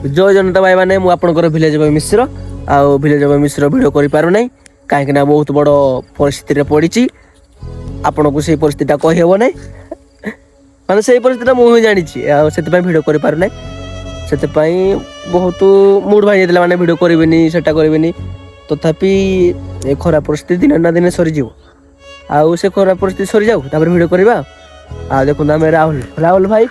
ଜୟ ଜନତା ଭାଇମାନେ। ମୁଁ ଆପଣଙ୍କର ଭିଲେଜ ବୟ ମିଶ୍ର। ଆଉ ଭିଲେଜ ବୟ ମିଶ୍ର ଭିଡ଼ିଓ କରିପାରୁନାହିଁ, କାହିଁକିନା ବହୁତ ବଡ଼ ପରିସ୍ଥିତିରେ ପଡ଼ିଛି। ଆପଣଙ୍କୁ ସେଇ ପରିସ୍ଥିତିଟା କହିହେବ ନାହିଁ, ମାନେ ସେଇ ପରିସ୍ଥିତିଟା ମୁଁ ହିଁ ଜାଣିଛି। ଆଉ ସେଥିପାଇଁ ଭିଡ଼ିଓ କରିପାରୁନାହିଁ। ସେଥିପାଇଁ ବହୁତ ମୁଡ୍ ଭାଙ୍ଗି ଯାଇଥିଲା, ମାନେ ଭିଡ଼ିଓ କରିବିନି, ସେଟା କରିବିନି। ତଥାପି ଏ ଖରାପ ପରିସ୍ଥିତି ଦିନେ ନା ଦିନେ ସରିଯିବ। ଆଉ ସେ ଖରାପ ପରିସ୍ଥିତି ସରିଯାଉ, ତାପରେ ଭିଡ଼ିଓ କରିବା। ଆଉ ଦେଖନ୍ତୁ, ଆମେ ରାହୁଲ ରାହୁଲ ଭାଇ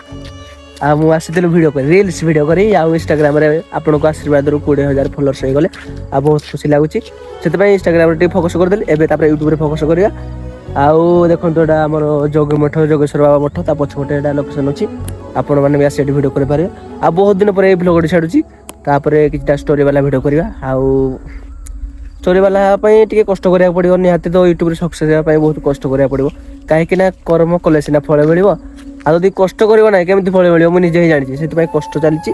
ଆଉ ମୁଁ ଆସିଥିଲୁ ଭିଡ଼ିଓ କରି, ରିଲ୍ସ ଭିଡ଼ିଓ କରି। ଆଉ ଇନଷ୍ଟାଗ୍ରାମରେ ଆପଣଙ୍କ ଆଶୀର୍ବାଦରୁ 20,000 ଫଲୋଅର୍ସ ହେଇଗଲେ ଆଉ ବହୁତ ଖୁସି ଲାଗୁଛି। ସେଥିପାଇଁ ଇନଷ୍ଟାଗ୍ରାମରେ ଟିକେ ଫୋକସ୍ କରିଦେଲି। ଏବେ ତାପରେ ୟୁଟ୍ୟୁବରେ ଫୋକସ୍ କରିବା। ଆଉ ଦେଖନ୍ତୁ, ଏଇଟା ଆମର ଯୋଗ ମଠ, ଯୋଗେଶ୍ୱର ବାବା ମଠ, ତା ପଛପଟେ ଏଇଟା ଲୋକେସନ୍ ଅଛି। ଆପଣମାନେ ବି ଆସି ଏଠି ଭିଡ଼ିଓ କରିପାରିବେ। ଆଉ ବହୁତ ଦିନ ପରେ ଏଇ ଭ୍ଲଗଟି ଛାଡ଼ୁଛି। ତାପରେ କିଛିଟା ଷ୍ଟୋରି ବାଲା ଭିଡ଼ିଓ କରିବା। ଆଉ ଷ୍ଟୋରି ବାଲା ପାଇଁ ଟିକେ କଷ୍ଟ କରିବାକୁ ପଡ଼ିବ ନିହାତି। ତ ୟୁଟ୍ୟୁବରେ ସକ୍ସେସ୍ ହେବା ପାଇଁ ବହୁତ କଷ୍ଟ କରିବାକୁ ପଡ଼ିବ, କାହିଁକି ନା କର୍ମ କଲେ ସିନା ଫଳ ମିଳିବ। ଆଉ ଯଦି କଷ୍ଟ କରିବ ନାହିଁ, କେମିତି ଫଳ ମିଳିବ? ମୁଁ ନିଜେ ହିଁ ଜାଣିଛି। ସେଥିପାଇଁ କଷ୍ଟ ଚାଲିଛି।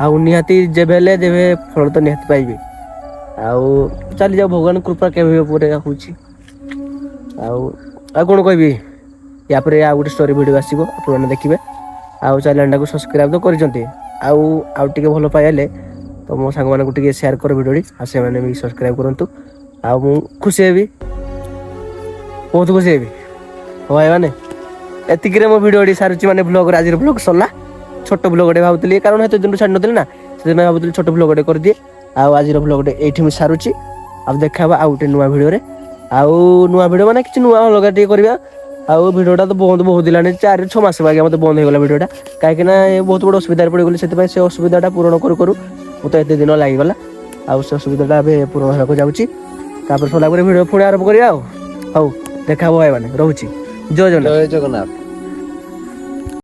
ଆଉ ନିହାତି ଯେବେ ହେଲେ ଯେବେ ଫଳ ତ ନିହାତି ପାଇବି। ଆଉ ଚାଲିଯାଉ, ଭଗବାନ କୃପା କେବେ ଉପରେ ହେଉଛି। ଆଉ ଆଉ କ'ଣ କହିବି? ୟା ପରେ ଆଉ ଗୋଟେ ଷ୍ଟୋରି ଭିଡ଼ିଓ ଆସିବ, ଆପଣମାନେ ଦେଖିବେ। ଆଉ ଚ୍ୟାନେଲଟାକୁ ସବସ୍କ୍ରାଇବ୍ ତ କରିଛନ୍ତି, ଆଉ ଆଉ ଟିକେ ଭଲ ପାଇଲେ ତ ମୋ ସାଙ୍ଗମାନଙ୍କୁ ଟିକେ ସେୟାର କର ଭିଡ଼ିଓଟି, ଆଉ ସେମାନେ ବି ସବସ୍କ୍ରାଇବ୍ କରନ୍ତୁ। ଆଉ ମୁଁ ଖୁସି ହେବି, ବହୁତ ଖୁସି ହେବି। ହଉ ଭାଇମାନେ, ଏତିକିରେ ମୋ ଭିଡ଼ିଓଟି ସାରୁଛି, ମାନେ ଭ୍ଲଗ୍, ଆଜିର ଭ୍ଲଗ୍ ସରିଲା। ଛୋଟ ଭ୍ଲଗଟେ ଭାବୁଥିଲି, କାରଣ ଏତେ ଦିନରୁ ଛାଡ଼ି ନଥିଲି ନା, ସେଥିପାଇଁ ଭାବୁଥିଲି ଛୋଟ ଭ୍ଲଗଟେ କରିଦିଏ। ଆଉ ଆଜିର ଭ୍ଲଗଟେ ଏଇଠି ମୁଁ ସାରୁଛି। ଆଉ ଦେଖା ହବା ଆଉ ଗୋଟେ ନୂଆ ଭିଡ଼ିଓରେ। ଆଉ ନୂଆ ଭିଡ଼ିଓ ମାନେ କିଛି ନୂଆ ଅଲଗା ଟିକେ କରିବା। ଆଉ ଭିଡ଼ିଓଟା ତ ବନ୍ଦ ବହୁତ ହେଲାଣି, 4-6 ମାସ ବାଗିଆ ମୋତେ ବନ୍ଦ ହେଇଗଲା ଭିଡ଼ିଓଟା, କାହିଁକି ନା ଏ ବହୁତ ବଡ଼ ଅସୁବିଧାରେ ପଡ଼ିଗଲି। ସେଥିପାଇଁ ସେ ଅସୁବିଧାଟା ପୂରଣ କରୁ କରୁ ମୋତେ ଏତେ ଦିନ ଲାଗିଗଲା। ଆଉ ସେ ଅସୁବିଧାଟା ଏବେ ପୂରଣ ହେବାକୁ ଯାଉଛି। ତାପରେ ସରିଲା ପରେ ଭିଡ଼ିଓ ପୁଣି ଆରମ୍ଭ କରିବା। ଆଉ ହଉ, ଦେଖା ହବ ଭାଇମାନେ, ରହୁଛି। ଜୟ ଜଗନ୍ନାଥ। ଜୟ ଜଗନ୍ନାଥ।